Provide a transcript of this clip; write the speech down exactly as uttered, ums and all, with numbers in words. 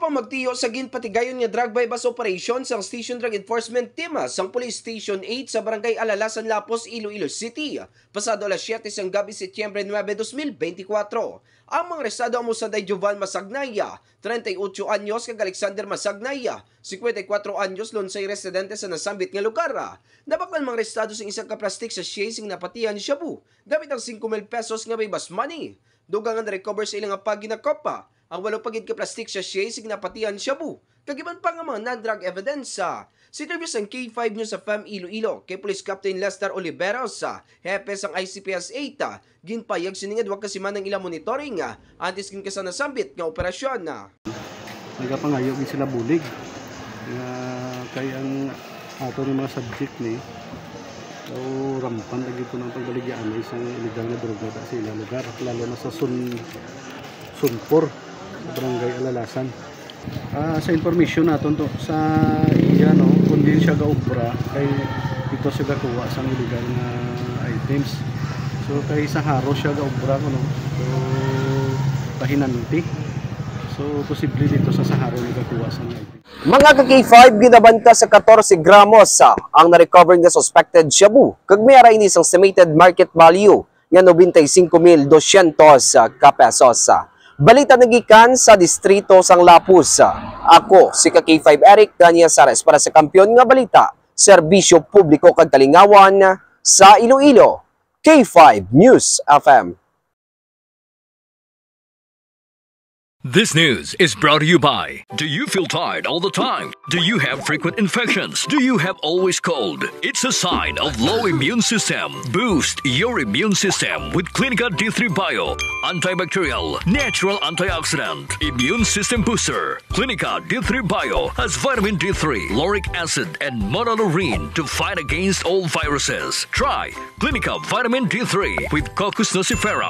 Magtiyo sa ginpatigayon nga drug buy-bust operation sang Station Drug Enforcement Team sang Police Station eight sa Barangay Alalasan, Lapuz, Iloilo City, pasado alas siete sang gabi, Setyembre nuebe, dos mil beintikwatro. Ang mga arestado amo sanday Jovan Masagnaya, treinta y ocho anyos, kag Alexander Masagnaya, cincuenta y cuatro anyos, lunsay residente sa nasambit nga lugar. Nabaklan mga arestado sing isa ka plastic sachet sing napatihan shabu gamit ang singko mil pesos nga buy-bust money. Dugang nga na-recover sa ila nga paginakopa ang walo pa gid ka plastic sachet sing napatihan shabu kag iban pa nga mga non-drug evidence. Sa interview sang K five News F M Iloilo kay Police Captain Lester Oliveros, hepe sang I C P S eight, ginpayag sini nga duha ka semana ang ila monitoring antes gid sa nasambit nga operasyon. Nagapangayo gid sila bulig nga kay ang ato ni mga subject ni, so, rampant lagi po ng pagbaligyaanay sang illegal nga droga da sa ilang lugar, lalo na sa Sun Sunpor, sa Barangay Alalasan. Ah, sa information naton to sa iya, no, kung diin siya gaobra kay dito siya gakuha sang illegal nga items. So kay sa Jaro siya gaobra, no, so pahinanti. So posible dito sa Jaro nagakuha sang items. Mga ka K five, ginabanta sa katorse gramos, ah, ang na-recover nga suspected shabu, kag may ara ini sang estimated market value nga nobenta y cinco mil dosyentos ka pesos. Balita nagikan sa distrito sang Lapuz. Ako si ka K five Eric Cañazares para sa Kampiyon nga Balita, Serbisyo Publiko kag Kalingawan sa Iloilo, K five News F M. This news is brought to you by. Do you feel tired all the time? Do you have frequent infections? Do you have always cold? It's a sign of low immune system. Boost your immune system with Clinica D three Bio. Antibacterial, natural antioxidant, immune system booster. Clinica D three Bio has vitamin D three, lauric acid, and monolaurin to fight against all viruses. Try Clinica Vitamin D three with Cocos nucifera.